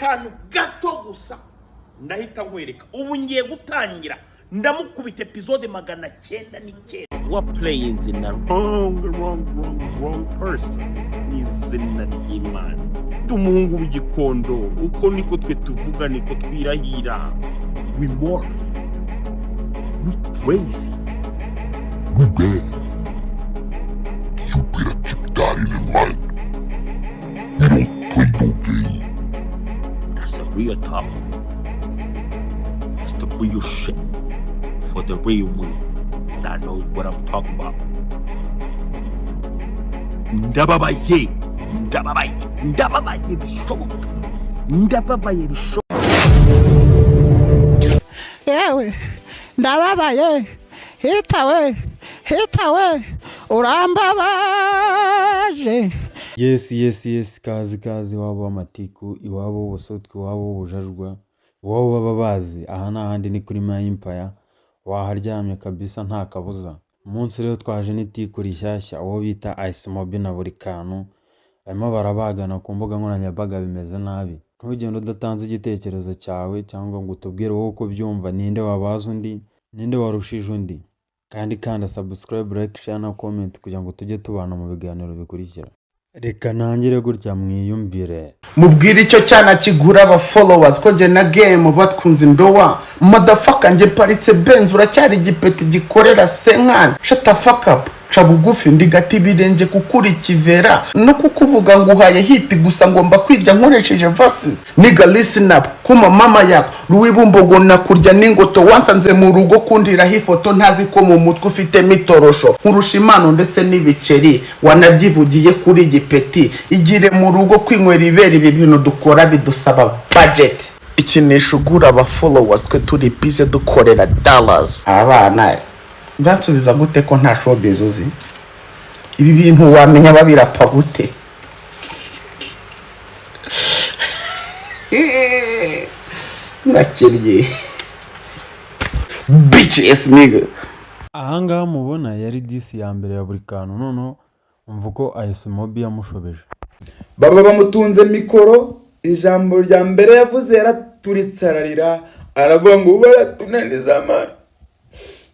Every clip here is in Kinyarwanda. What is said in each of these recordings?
Akantu gato gusa ndahita nkwereka. Ubu ngiye gutangira, ndamukubita episode 909. Wa playing in the wrong, wrong, wrong, wrong person. Ni izina ry'Imana, ndi umuhungu w'Igikondo. Uko niko twe tuvuga, niko twirahira. We morph, we crazy. We bad. You better keep that in mind. We don't play no game. That's the real talk. That's the real shit for the real one that knows what I'm talking about. Ndababaye, ndababaye, ndababaye bishoboka, ndababaye bishoboka. Yewe, ndababaye. Hitawe, hitawe, urambabaje. Yes, kazi kazi iwabo w'amatiku, iwabo w'ubusutwa, iwabo w'ubujajwa, iwabo baba bazi. Aha ni ahandi, ni kuri My Empire, waharyamye kabisa, nta kabuza. Umunsi rero twaje n'itiku rishyashya, uwo bita Ice Mobi na buri kantu, barimo barabagana ku mbuga nkoranyambaga, bimeze nabi. Ntugende udatanze igitekerezo cyawe cyangwa ngo utubwire wowe uko ubyumva, ninde wabaza undi, ninde warushije undi. Kandi kanda subscribe, like, share na comment kugira ngo tujye tubana mu biganiro bikurikira. Reka ntangire gutya mwiyumvire. Mubwire icyo cyana kigura aba followers ko njye na game batwunze indowa. Motherfucker, njye paritse Benz, uracyari igipeti gikorera senkani. Shut the fuck up, ca bugufi, ndigata ibirenge kukuri ikivera no kukuvuga ngo uhaye hit gusa. Ngomba kwirya nkoresheje verses. Nigga, listen up, kuma mama yako ruwibumbogo nakurya n'ingoto. Wansanze mu rugo kundiraho ifoto, ntazi ko mu mutwe ufitemo itorosho. Nkurusha impano ndetse n'ibiceri, wanabyivugiye kuri gipeti. Igire mu rugo kwinywera ibere. Ibi bintu dukora bidusaba budget. Ikinisho ugura aba followers, twe turi busy dukorera dollars. Abana bansubiza gute ko nta showbiz uzi? Ibi bintu wamenya babirapa gute? Murakennye, bitch ass nigga. Ahangaha mubona yari diss ya mbere ya buri kantu. Noneho umva uko Ice Mobi yamushobeje. Baba bamutunze mikoro, ijambo rya mbere yavuze yaraturitse ararira, aravuga ngo baratunaniza man.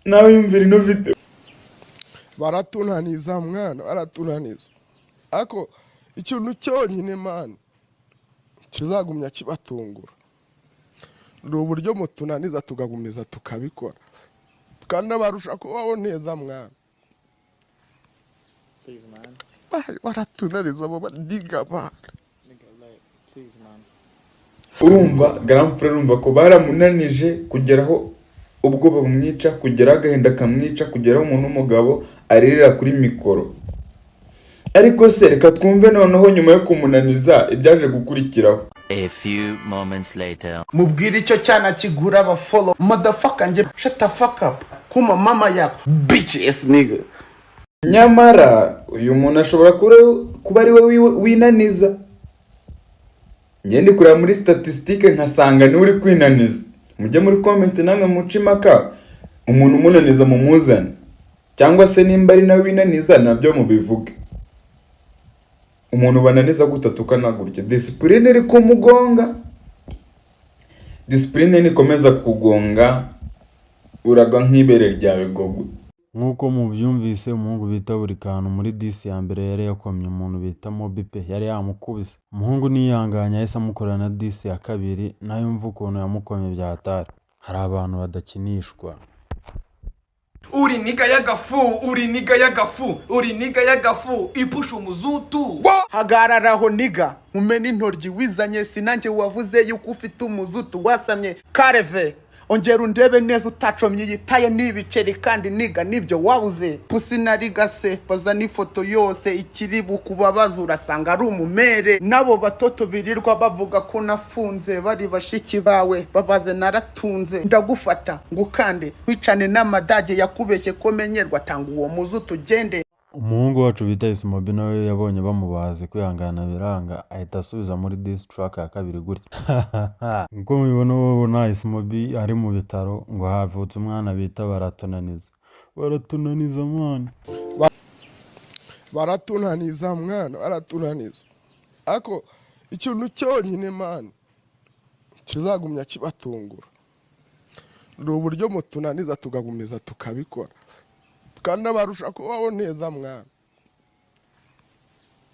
Nawe yumvira ino video. Baratunaniza mwana, baratunaniza. Ariko ikintu cyonyine man kizagumya kibatungura ni uburyo mutunaniza tugagumiza tukabikora, tukanabarusha kubaho neza mwana. Please, man. Baratunaniza abo baniga bana. Nigga, like, please, man. Urumva grand frère, urumva ko baramunanije kugeraho ubwoba bumwica, kugeraho agahinda kamwica, kugeraho umuntu w'umugabo aririra kuri mikoro. Ariko se reka twumve noneho nyuma yo kumunaniza ibyaje gukurikiraho. A few moments later. Mubwire icyo cyana kigura aba follow. Motherfucker, njye, shut the fuck up, kuma mama yako, bitch ass nigga. Nyamara uyu muntu ashobora kuba ari we winaniza. Njye ndi kureba muri statistique nkasanga niwe uri kwinaniza. Mujye muri comment namwe muce impaka, umuntu umunaniza mumuzane, cyangwa se nimba ari nawe winaniza nabyo mubivuge. Umuntu bananiza gutatu gutya, discipline iri kumugonga. Discipline nikomeza kugonga, uragwa nk'ibere ryawe gogo. Nk'uko mubyumvise, umuhungu bita buri kantu muri diss ya mbere yari yakomye umuntu bita Mobi pe, yari yamukubise. Umuhungu niyanganye, yahise amukorera na diss ya kabiri, nayo mva ukuntu yamukomye bya hatari. Hari abantu badakinishwa. Uri nigga y'agafu, uri nigga y'agafu, uri nigga y'agafu ipusha umuzutu. Hagararaho nigga, nkumena intoryi wizanye. Sinanjye wavuze yuko ufite umuzutu wasamye kareve? Ongera undebe neza, utacomye yitaye n'ibiceri. Kandi nigga, nibyo wabuze pusi narigase. Baza n'ifoto yose ikiri bukubabaza, urasanga ari umumere. N'abo batoto birirwa bavuga ko nafunze bari bashiki bawe, babaze naratunze. Ndagufata ngukande nkwicane n'amadage yakubeshye ko menyerwa. Tanga uwo muzutu ugende. Umuhungu wacu bita Isimobi nawe yabonye bamubaze, kwihangana biranga, ahita asubiza muri diss track ya kabiri gutya. Nkuko mubibona, ubona Isimobi ari mu bitaro, ngo havutse umwana bita Baratunaniza. Baratunaniza mwana. Baratunaniza mwana, baratunaniza. Ariko ikintu cyonyine man Kizagumya kibatungura ni uburyo mutunaniza, tugagumiza tukabikora, tukanabarusha kubaho neza mwana.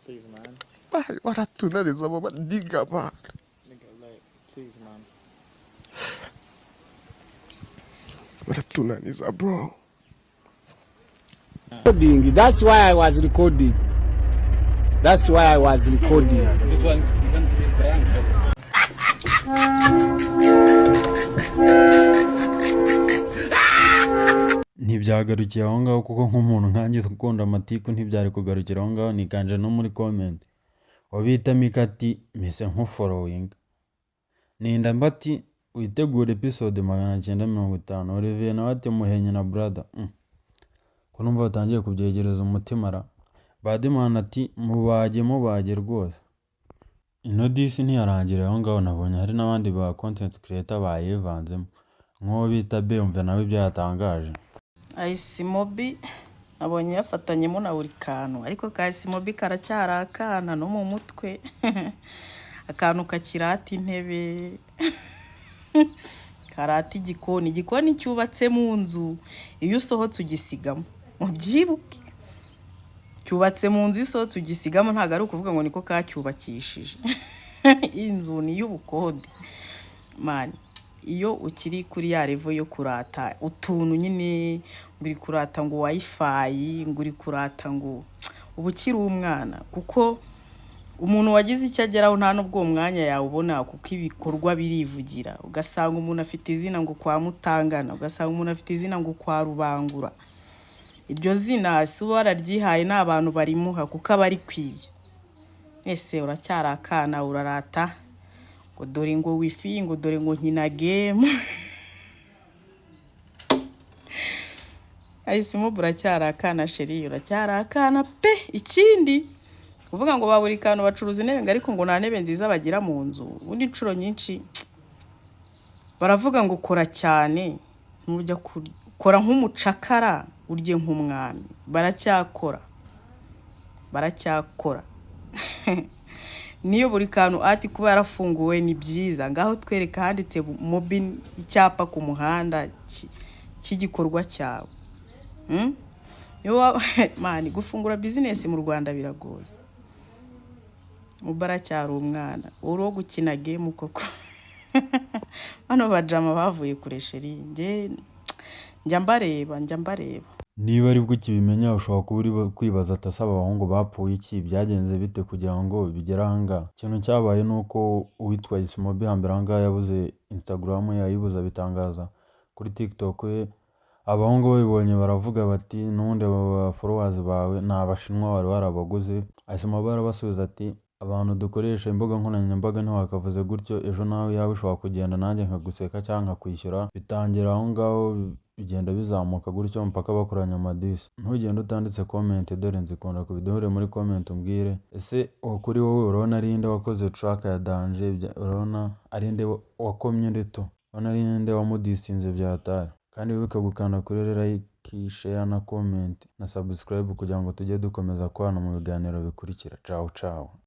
Please, man. Bari baratunaniza abo baniga bana. Nigga, like, please, man. Baratunaniza, bro. Recording. That's why I was recording. That's why I was recording. This one, you want to be prank. Ntibyagarukiye aho ngaho, kuko nk'umuntu nkanjye ukunda amatiku ntibyari kugarukira aho ngaho. Nikanje no muri comment, wabita Mika ati: "Mpise nkufollowinga." Ninda mbati witegure episode 950. Olivier nawe ati: "Muhenye na brother." Ko numva batangiye kubyegereza umutima ra? Badimana ati: "Mubage mubage rwose." Ino diss ntiyarangira aho ngaho, nabonye hari n'abandi ba content creator bayivanzemo, nk'uwo bita Bemve, nawe ibyo yatangaje. Ayisimobi nabonye yafatanyemo na buri kantu, ariko ka Ayisimobi karacyari akana no mu mutwe, akantu kakirata intebe, karata igikoni. Igikoni cyubatse mu nzu, iyo usohotse ugisigamo, mubyibuke, cyubatse mu nzu, iyo usohotse ugisigamo. Ntabwo ari ukuvuga ngo niko kacyubakishije inzu, ni iy'ubukode man. Iyo ukiri kuri ya level yo kurata utuntu nyine, ngo uri kurata ngo WiFi, ngo uri kurata ngo, uba ukiri umwana, kuko umuntu wagize icyo ageraho nta n'ubwo uwo mwanya yawubona, kuko ibikorwa birivugira. Ugasanga umuntu afite izina ngo kwa Mutangana, ugasanga umuntu afite izina ngo kwa Rubangura. Iryo zina si uba wararyihaye, ni abantu barimuha kuko aba arikwiye. Ese uracyari akana, urarata ngo dore ngo WiFi, ngo dore ngo nkina game. Ayisimubu uracyari akana chérie, uracyari akana pe. Ikindi kuvuga ngo ba buri kantu bacuruza intebe, ngo ariko ngo nta ntebe nziza bagira mu nzu. Ubundi inshuro nyinshi baravuga ngo kora cyane, ntujya kora nk'umucakara urye nk'umwami. Baracyakora, baracyakora. Niyo buri kantu ati kuba yarafunguwe ni byiza. Ngaho twereka handitse mobi, icyapa ku muhanda cy'igikorwa cyawe. Man, gufungura business mu Rwanda biragoye. Muba aracyari umwana, uri uwo gukina game koko. Bano bajama bavuye kure chérie, njye njya mbareba, njya mbareba. Niba aribwo ukibimenya, ushobora kuba uri kwibaza ati: "Asaba abahungu bapfuye iki? Byagenze bite kugira ngo bigere aha ngaha?" Ikintu cyabaye ni uko uwitwa Isimobi hambere aha ngaha yabuze Instagram ye, ayibuze abitangaza kuri TikTok ye. Abahungu babibonye baravuga bati: "N'ubundi aba ba followers bawe ni Abashinwa wari warabaguze." Isimobi arabasubiza ati: "Abantu dukoresha imbuga nkoranyambaga ntiwakavuze gutyo, ejo nawe yawe ushobora kugenda nanjye nkaguseka cyangwa nkakwishyura." Bitangira aho ngaho, bigenda bizamuka gutyo mpaka bakoranye amadiss. Ntugende utanditse comment, dore nzikunda kubiduhure muri comment, umbwire: ese kuri wowe urabona ari nde wakoze track ya danger? Urabona ari nde wakomye undi tu? Urabona ari nde wamudisinze bya hatari? Kandi wibuke gukanda kuri like, share na comment na subscribe kugira ngo tujye dukomeza kubana mu biganiro bikurikira. Ciao ciao.